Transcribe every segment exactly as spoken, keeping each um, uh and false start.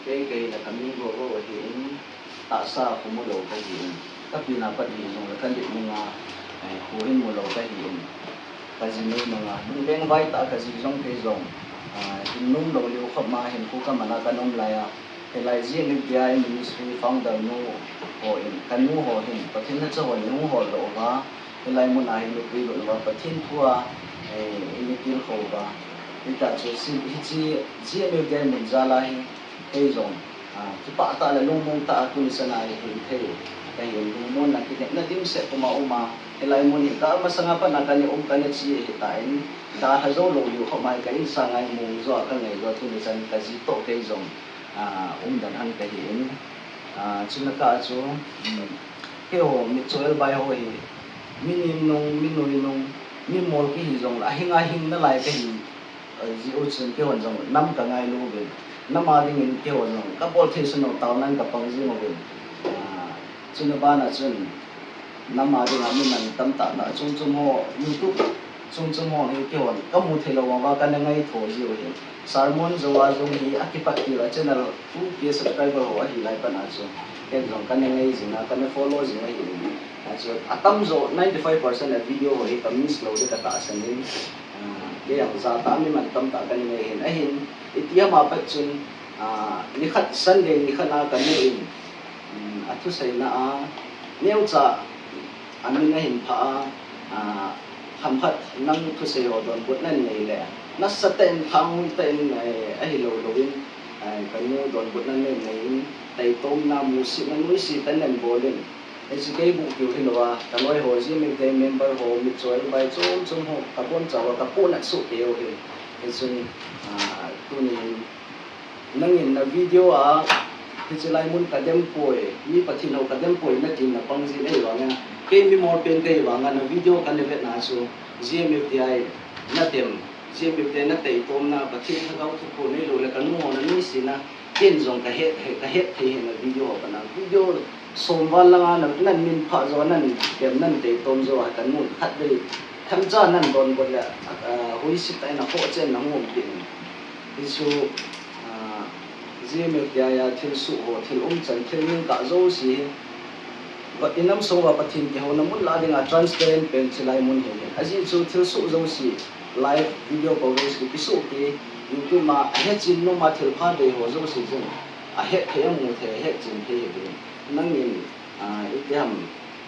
Kei, kei la ka min Roro ahi in, tahsa khu mu lou ka hi in, ka pi na pat hi jong la ka lit nunga, eh, khu hin mu lou ka hi in, ka ji nei nunga, lung leng vai ta ka ji jong kei jong, ah, hin nung lou liu khop ma hin khu ka mana ka nom lai a, hilai ji ni dia in ministry founder nu ho in, ka nu ho hin, Pathen na cha ho nu ho lou va, hilai mun a hin lu pi lou va, Pathen thu a, eh, in pi lou va, hita chu si, hi chi, ji ni dia mun ja la hi, Kei jong, ah, kipah tah le lungmong tah a tuni chan a hi hing thei. Ka hin lungmonna kinepna dimset puma um a, hilai mun hi ka masanga pat a ka ne um ka ne chi hi ta in, ka ha jou lou liu khop mai ka insang a mu jo a ka ngai jo tuni chan ka ji toh kei jong, ah, um dan han ka hi in. Ah, chuna kah chu, um, keiho mi chol bai ho hi, mi nim nung, mi nui nung, mi mol kihi jong la, a hing a hing nalai ka hi, Ji u chun keihon jong nam ka ngailu uvin, nam a dingin keihon jong ka bol thei sun u tao nan ka pang jing uvin. Ah, chuna bana chun nam a dinga mi man tam tah tah chom chom ho, YouTube chom chom ho hi keihon ka mu thei lou vang uva ka na ngaitho ji u hi. Sermon jo a jong hi a kipat tiu a channel two K subscriber ho ahi lai pat a chu ken jong ka na ngai jing a, ka na follow jing ahi. A chu a tam jo ninety five percent a video ho hi ka miss lou ding ka tahsan in. Ah, kei jong jatah a mi man tam tah ka na ngai hin. Ahin, iti ham a pat chun, ah, nikhat Sunday nikhat a ka nu in, um, a thuseina a, neocha a min a hin pha a, ah, khamkhat nang thusei ho donbutna nei le, nasatah in thangtah in, eh, ahi lou lou in, eh, ka nu donbutna nei nei in, taitomna, musitna, nuisatna nei bol in, Hiche kei buk diu hilou a, ka loi ho, G M F D I member ho, mitchoi bai chom chom ho, ka boncha uva, ka pohnat soh kei u hi. Hichun, ah, tunin, nangin na video a, hiche lai mun ka dem poi, mi Pathen ho ka dem poi, natin na pang jin ahivangin, kei mi mol pen ka hi vangin, na video ka na vet na chu, G M F D I na dem, G M F D I na taitomna, Pathen thagau thu ko nei lou le ka nu ho na nuisatna, Ken jong ka het, he, ka het thei hi na video ho kana. Video som val langa na, nan min pha jo, nan dem, nan taitom jo, ka nu khat vei. Themcha nan donbut le, ah, huisit tah in a khochen na hung um kit in. Hichu, ah, G M F D I a thilsoh ho, thil umchan, thil ningkah jouse hi. But i nam sung uva Pathen kihouna mun lah dinga transparent pen chilai mun hi. Ajeh chu thilsoh jouse. Live video coverage kipe soh kei, YouTube a, ahetchen nom a thilpha dei ho jouse chun, ahet thei, amu thei, ahetchen thei hi ding. Nangin, ah, itiham,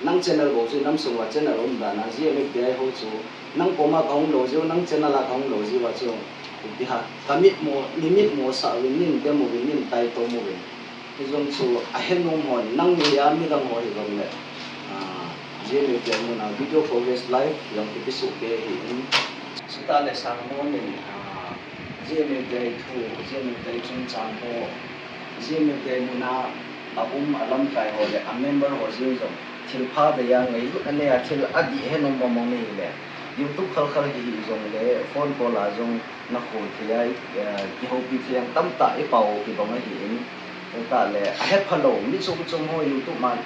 nang channel bou chu nam sung uva channel um dan a, G M F D I ho chu, nang koma kahung lou jiu, nang channel a kahung lou jiu a chu, itiham, ka mitmo, ni mitmo sah uvin, nin dem uvin, nin taitom uvin. Hijong chu ahet nom hon, nang ni a midang ho hijong le, ah, G M F D I mun a video coverage live jong kipe soh kei ahi in. Chutah le sermon in, ah, G M F D I thu, G M F D I chungchang ho, G M F D I mun a, a um a lamkai ho le a member ho jeng jong thilpha dei a ngailutna nei a thil adih he nom mong mong nei le YouTube khal khal hi hijong le phone call a jong na khol thei a, eh, kihoupi thei ang tamtah i pao kibang ahi in. Chutah le, ahe phalou, mi chom chom ho YouTube a,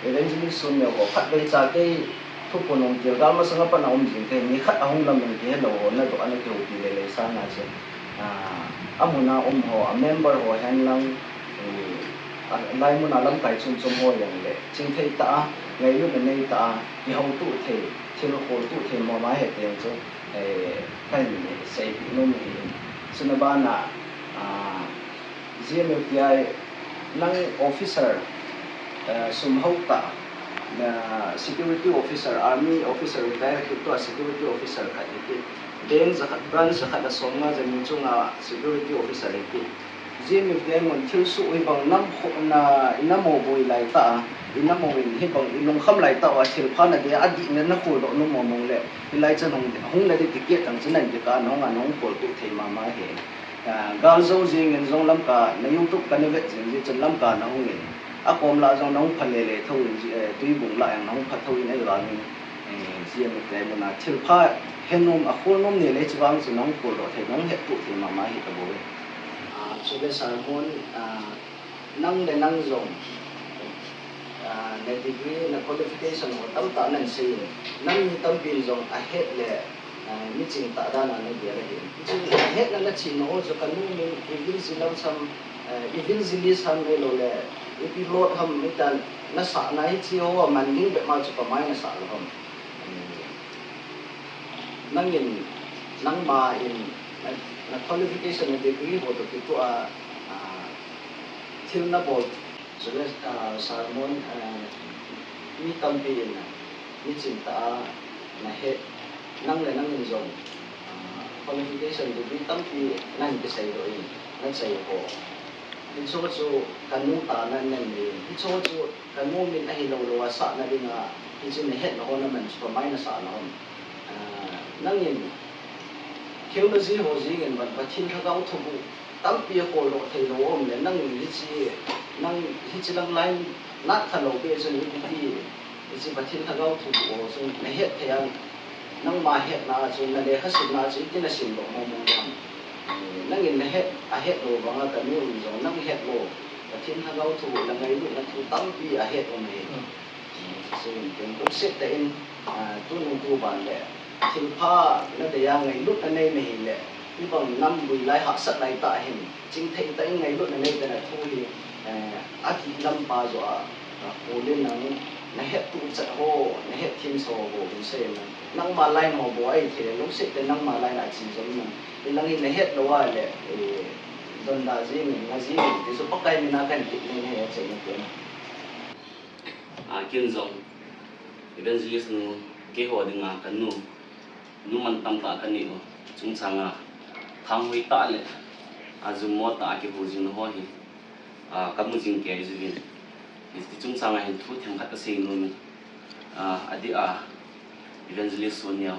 evangelist chom neo ho, khatvei cha kei thuphon hung til, gal masang a pat a um jing kei, ni khat ahung lam in kihelou ho, na doh a na kihoupi lele sang a chu. Ah, amun a um ho, a member ho hen lang, eh, a, lai mun a lamkai chom chom ho jong le, chingthei tah a, ngailutna nei tah a, kihoutuh thei, thil kholtuh thei mo ma he teng chu. Eh, kahin seipeh nom ahi. Chuna bana, ah, G M F D I nang officer, eh, sum hou tah, na security officer, army officer, retire kit tua security officer khat hi kit. Bank jakhat, branch jakhat a som nga jani chunga security officer hi kit. G M F D I mun thilsoh hibang nam kho na, i nam u boi lai tah a, i nam u in hibang i lungkham lai tah uva thilpha na dei a, adihna na kholdoh nom mong mong le, hilai chan hung, hung na ding ticket ang chan na ding ka, nahung a, nahung kholtuh thei mama hi. Ah, gal jou jeng in jong Lamka, na YouTube ka na vet jing jeh chun Lamka nahung in, akom lah jong nahung pha lele thou in, eh, Tuibung lah jong nahung pha thou in ahivangin, eh, G M F D I mun a thilpha he nom, a khol nom nei le chuvang chu nahung kholdoh thei, nahung hettuh thei mama hi kabol e. Ah, chule sermon, ah, nang le nang jong, ah, na degree, na qualification ho tamtah nan sei in, nam mi tampin jong ahet le, ah, miching tah dan a na gel ahi. Hichun ahetna na chihna ho chu ka nu min, Evangelist Lalcham, Eh, evangelist ham ahilou le, ipi lot ham, hitia nasahna hiche ho a man ding bep ma chu kamai nasah lou ham. Eh, nangin, nangma in, na, na qualification, na degree ho toh kitoh a, ah, thil nabol. Chule, ah, sermon, ah, mi tampi in, ah, mi chingtah a nahet, nang le nangin jong, ah, qualification degree tampi nahin kisei doh in, nachai ho. Hicheho chu kanu tah a nanei in, hicheho chu kanu min ahilou lou a sahna dinga, hiche nahetna ho naman chu kamai nasah lou ham. Ah, nangin theology ho jingin vang, Pathen lhagao thuguh tampi a kholdoh thei lou um le, nang hiche, nang hiche lang line nat kha lou beh chun ipi, hiche Pathen lhagao thuguh ho chu nahet thei a, nangma hetna a chu, na lekha simna a chu iti nasim doh mong mong ham. Nangin nahet, ahet lou vanga kanu in jong nang het lou, Pathen lhagao thuguh le ngailutna thu tampi ahet um e. Chuin ken lungset tah in, ah, tunung tuban le thilpha nadei a ngailutna nei nahi le, hibang nam gui lai hahsat lai tah hin, chingthei tah in ngailutna nei tana thu hi, eh, adih lam pa joh a, ah, Paul in nang nahet tuchat ho, nahet themsa ho bou hin sei nang, nangma line ho bou ahi thei le, lungset tah in nangma line a che jong nang, hilang hi nahet lou a le, eh, donda jing in, nga jing in, ti chu Pakai min a kahin kit nei nahi, achaina pen. Ah, ken jong evangelist nu, keiho dinga kanu, nu mantam tah kanei u, chungchang a thanghoi tah le, ah, jummo tah a kihu jing ho hi, ah, kamu jing kei jiuvin. Hiche chungchang a hin thu themkhat kasei nom in, ah, adeh a evangelist Suan Neo,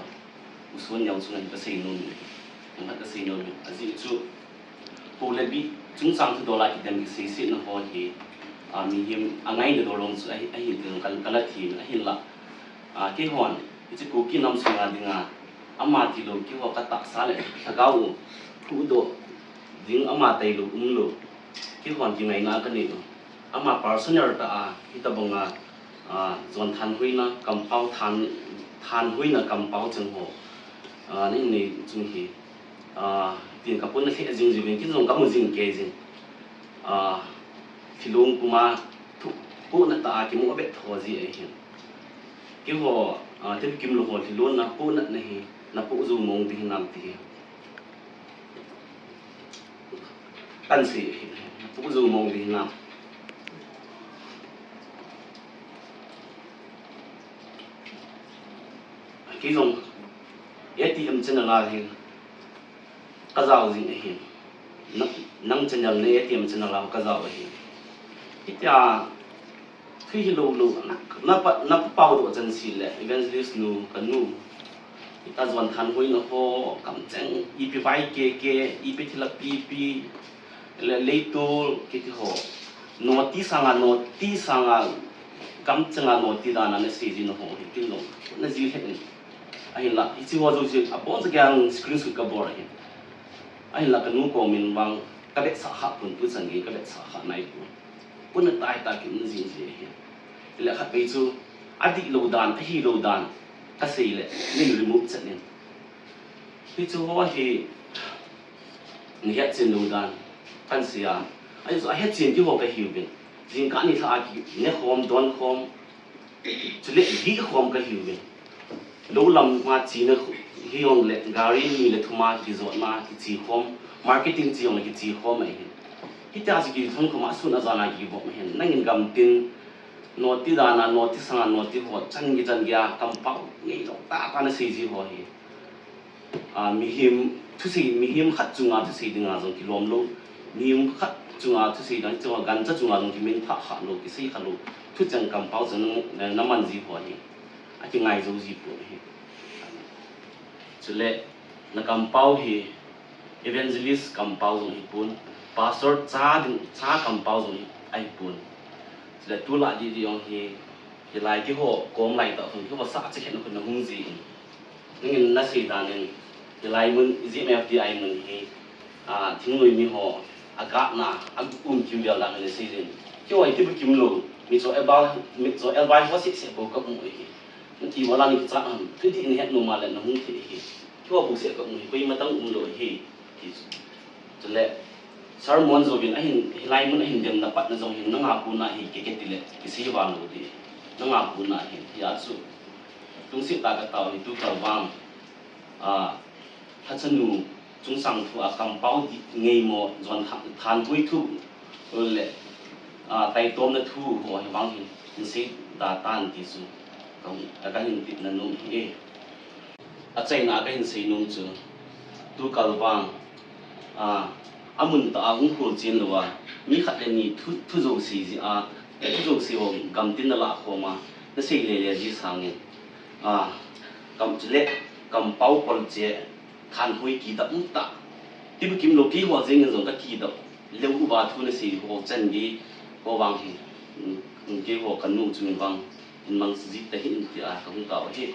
U Suan Neo chunga hin kasei nom in, themkhat kasei nom in. Ajeh chu, Paul le Bi chungchang thudol a kidem kiseisetna ho hi, ah, mihem angaina dol jong chu ahi, ahi tin ka, kala thei in ahinla. Ah, keihon, hiche Kuki nam sunga dinga, ama tilou, keiho katahsa le lhagao u, huhdoh ding ama tailou umlou. Keihon kingaina kanei u. Ama personal tah a, hitobanga, ah, jon thanhoina kampao, than, thanhoina kampao cheng ho, ah, nahin nei chung hi, ah, tin kapuna lheh jing jiuvin, ken jong kamu jing kei jing. Ah, thilong puma thu, pohnat tah a kimu abet tho ji ahin. Keiho, ah, Tebikim lou ho thilong na pohnat na hi, napoh jou mong ding hinam ti hi. Kahin sei ahi, napoh jou mong ding hinam. Kei jong, A T M channel a hi kajao jing ahi. Nang, nang channel nei, A T M channel a kajao ahi. Hitia, thu hilou lou, na, napa, napao doh chan seh le, evangelist nu, kanu. Hitia jon thanhoina ho, kamcheng, ipi vai keke, ipi thilha pipi, le, leitol, kiti ho. Noti sanga, noti sanga, kamcheng a noti dan a nasei jing ho, hitin lou, najil lheh in. Ahinla, hiche ho jouse, aboncha keiin screenshot kabol ahi. Ahinla kanu komin vang, kavetsah kha pon, tuchan gei kavetsah kha nai pon. Pohnat tah a kimu jing ji ahi. Hile khatvei chu, adihlou dan, ahilou dan, kasei le, neihin remove chet in. Hiche ho hi, nahetchen lou dan, kahin sei a. Ajeh chu ahetchen keiho kahiuvin. Jingkah nilhah a kinekhom, donkhom, chule dihkhom kahiuvin. Lou lam a chena hijongle, gari ni le thum a kijotna, kichekhom, marketing che jongle kichekhom ahin. Hitia chu kilhonkhom a, asun ajan a kivop ahin. Nangin gamtin, noti dan a, noti sanga, noti ho, chan gei chan gei a, kampao, ngeilou tah tah a nasei ji ho hi. Ah, mihem thusei, mihem khat chunga thusei dinga jong kilom lou. Mihem khat chunga thusei dinga, chunga gancha chunga jong kiminthah kha lou, kisei kha lou. Thucheng kampao cheng na, naman ji ho hi. Akingai jou ji pon ahi. Chule, na kampao hi evangelist kampao jong hipon, pastor cha ding, cha kampao jong hi, ahipon. Chule, tulai didi jong hi, hilai keiho kom lai tah khun, keiho sah chekhen khun nahung ji in. Nangin nasei dan in, hilai mun, G M F D I mun hi, ah, thingnoi mi ho, agatna, aum kimvel dan in nasei jin. Keiho hi Tebikim lou, mi cho elbai, mi cho elbai ho seh seh bou kaum u ahi. Nati mo la ni kichat ham, thudih nahet nom a le nahung thei ahi. Keiho bou seh kaum u ahi, koima dang umlou ahi, ti chu. Chule, Sermon jouvin ahin, hilai mun ahin demna patna jong hin nanga kona hi kei kati le kisei vang lou ding. Nanga kona hi, hia chu lungset tah a katao hi, tukal vang, a, lhachanu chungchang thu a kampao di, ngeimo, jon tha-, thanhoi thu le, a, taitomna thu ho hi vang hin, hin sei da tan ti chu ka, kahin tipna nom hi e. Achaina a kahin sei nom chu, tukal vang, a, amun tah a hung khol chen lou a, mi khat le ni thu, thu jouse jeh a, eh, thu jouse ho gamtin na lah khom a, na sei le le ji sangin, a, kam chule, kampao pol che, thanhoi kidap um tah. Tibu kim lou keiho jeng in jong kakidap leu uva thu na sei ho chan gei ho vang hi, mm, keiho kanu chun vang, in mang ji tahih in tia kahung tao hi.